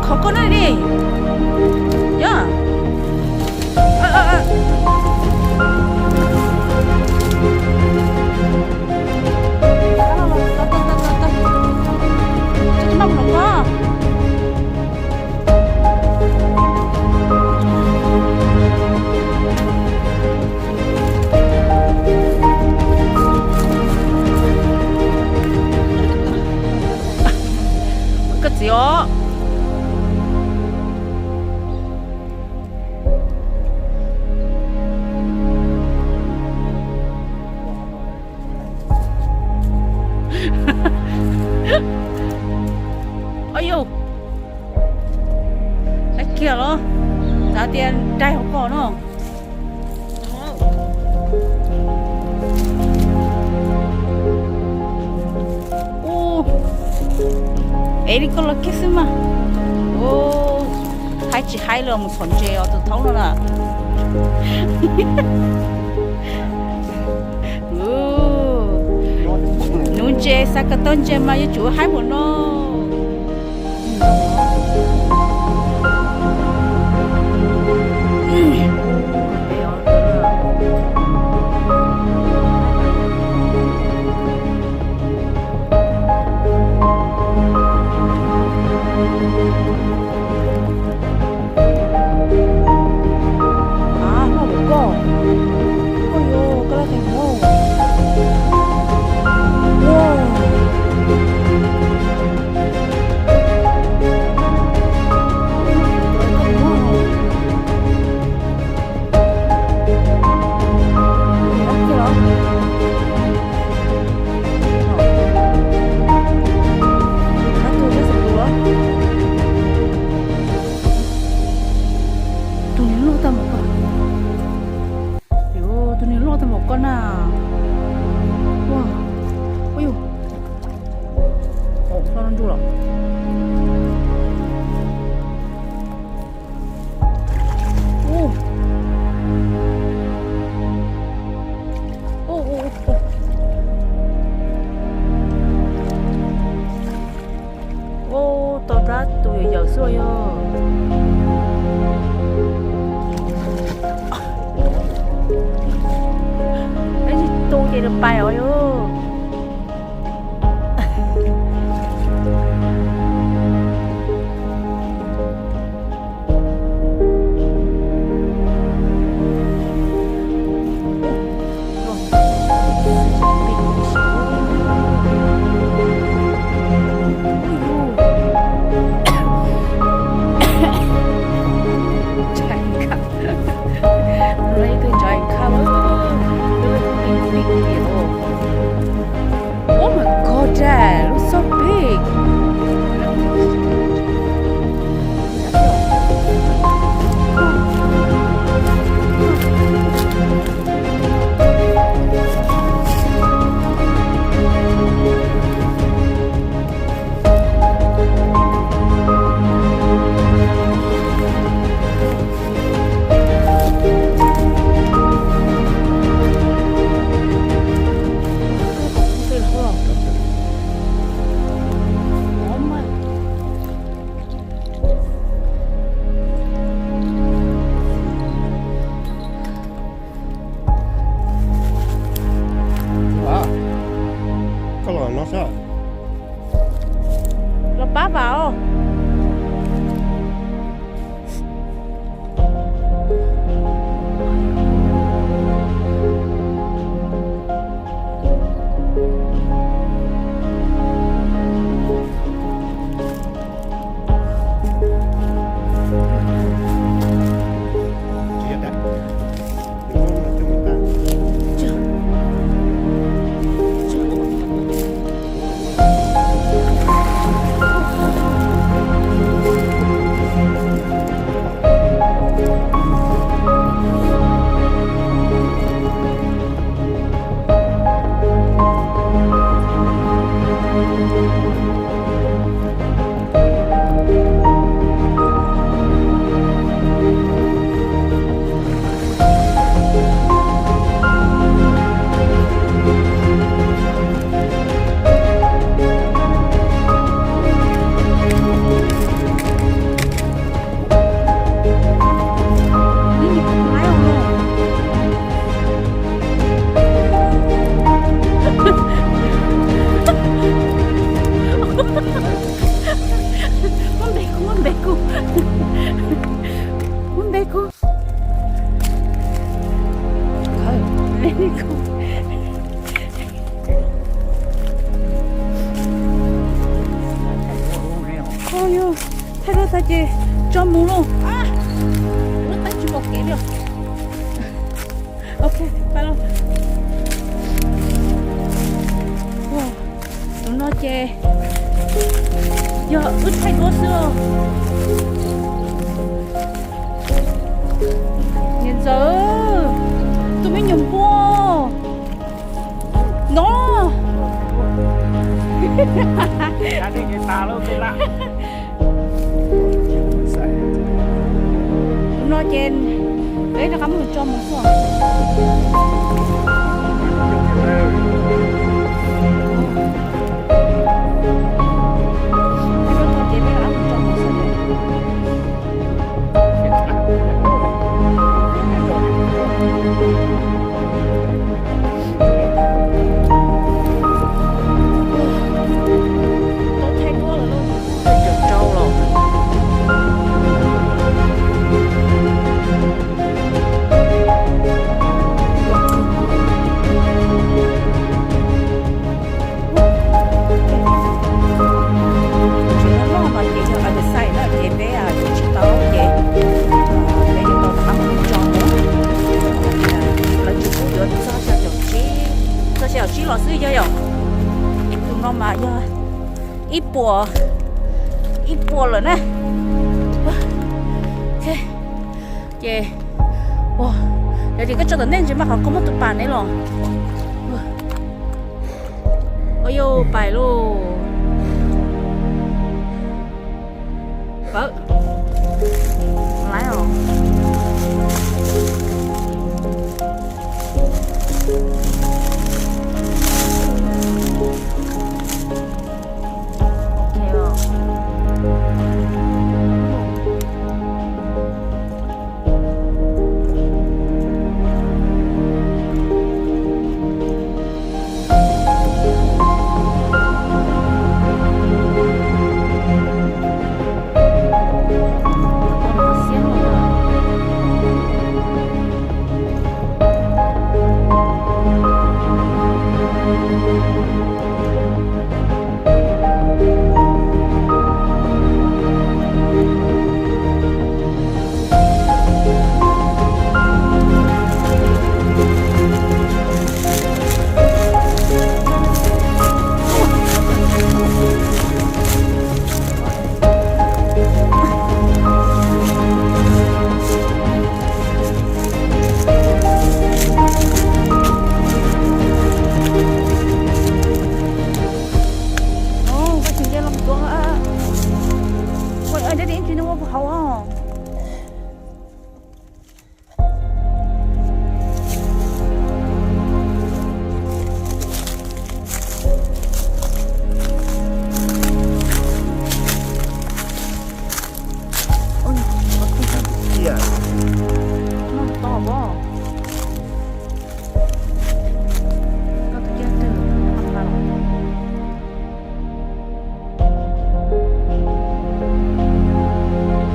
Khov koj na ni. Yog. Koj txiv os. Au yau, lawv kiag los, xav tias daig hauv koj no. Ua, ev li koj los kiag xwb mas. Ua, haib tsis haib los mus txhom ntses os tus thaub no na. Nuv ntses, xav kom tau ntses mas yuav tsum haib npaum no. Av, loj npaum koj. Ua yuav koj laj teev hauv. Ua. Tus niag loj tag npaum koj. Yus, tus niag loj tag npaum koj na. Ua, ua yus, hlob ntsuj los. Ua, ua, ua, ua. Ua, tau tab tus yawm yawm xwb yog. Peb tsis tu ces nws pais os yog. Ntshai kawg. Tus no yog ib tug ntshai kawg. Tus no tus pig pig kiag os. Oh my god, Dad, looks so big. Koj los no sab. Los pab vam os. Ces tso mus lauj. Lub teeb tsis pom kev li. Ok, pais lauj. Tus no ces yog wb thaij duab xwb. Niam ntxawm, tus me nyuam npua no. Tus no ces peb rov qab mus tso mus xwb. Tsis muaj loj no ces yog other side na ces peb tsis tau ces peb yuav tau rov qab mus tso mus. Lawv tsis pub yuav txog xya caum tsib, txog xya caum tsib los xwb yog yom. Tus no mas yog ib puas, ib puas lawm na. Ces, yog tias koj tso tom ntej ntsis mas qhov koj muab tus pas ne los. Ua yau pais lauj. Pawv.